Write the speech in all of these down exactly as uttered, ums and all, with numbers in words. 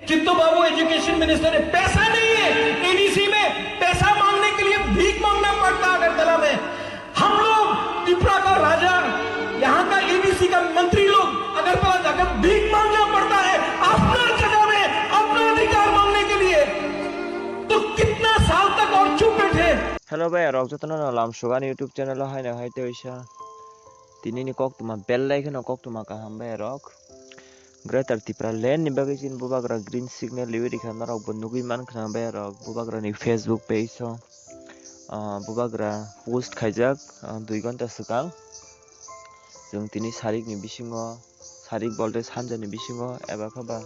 चित्तू बाबू education minister है, पैसा नहीं है। एडीसी में पैसा मांगने के लिए भीख मांगना पड़ता है अगरतला में। हम लोग, त्रिपुरा का राजा, यहाँ का एडीसी का मंत्री लोग अगरतला जाकर भीख मांगना पड़ता है अपना जगह में अपना अधिकार मांगने के लिए। तो कितना साल तक और चुप बैठे? Hello bai rok, jotono no lam sugan YouTube channel o haino hai teisa. Tini ni koktwma belai kheno koktwma kaham bai rok. Greater Tipraland ni bagwi chini bubagra green signal liwi rikha norok bo nugwi mankha bai rok bubagra ni Facebook page o, ah, bubagra post khaijak, ah, dui ghonta swkang. Chwng tini sarik ni bisingo, sarik bolte sanja ni bisingo eba khe ba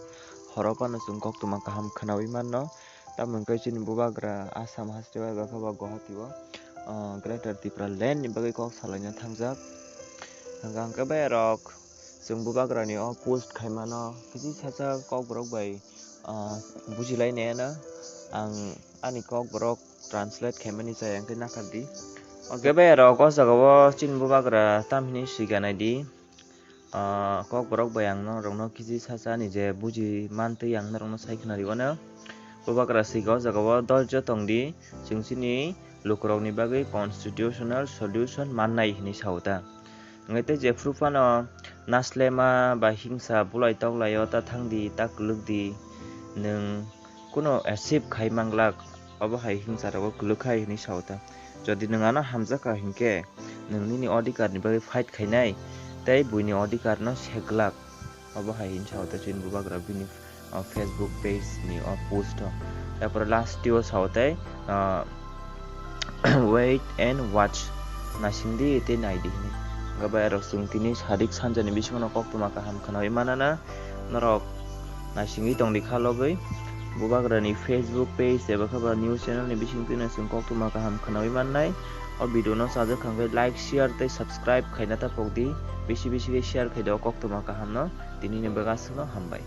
horo phano chwng koktwma kaham khwnawi manno. Tamo hwnkhe chini bubagra Assam haste o eba khe ba Guwahati o, ah, Greater Tipraland ni bagwi kok salaina thangjak. Hwnkhe hwnkhe bai rok chwng bubagra ni o post khaimano kisi sacha kokborok bai, ah, bujilai nai ano ang ani kokborok translate khaimani chaya hwnkhe nakardi. Hwnkhe bai rok o jaga o chini bubagra tamhini swika naidi. Ah, kokborok bai ang norokno kisi sacha ni je buji mantwi ang norokno sai khwnari o no. Bubagra swika o jaga o dorjo tongdi, chwng chini lukurokni bagwi constitutional solution mannai hinwi sao ta. Hwnkhe tei jephru phano naslema ba hingsa bulai toklai o ta thangdi, ta kwlwkdi, nwng kuno achieve khai manglak, obo hai hingsa rogo kwlwk khai hinwi sao ta. Jodi nwng ano hamjakha hinkhe nwng nini odhikar ni bagwi fight khainai tei buini odhikar no seglak, obo hai hinwi sao ta chini bubagra bini o Facebook page ni o post o. Yapore last o sao tei, ah, "Wait and watch." Naisingdi tei naidi hini. Hwnkhe bai rok chwng tini sarik sanjani bisingo no koktwma kaham khwnawi manana. Norok naisingwi tongdi kha logwi. Bubagrani Facebook page eba khe ba news channel ni bisingtwi no chwng koktwma kaham khwnawi mannai. O video no chajak kha hwnkhe like, share tei subscribe khaina ta pokdi. Bisi bisi khe share khai di o koktwma kaham no. Tini ni bagwi aswk no hambai.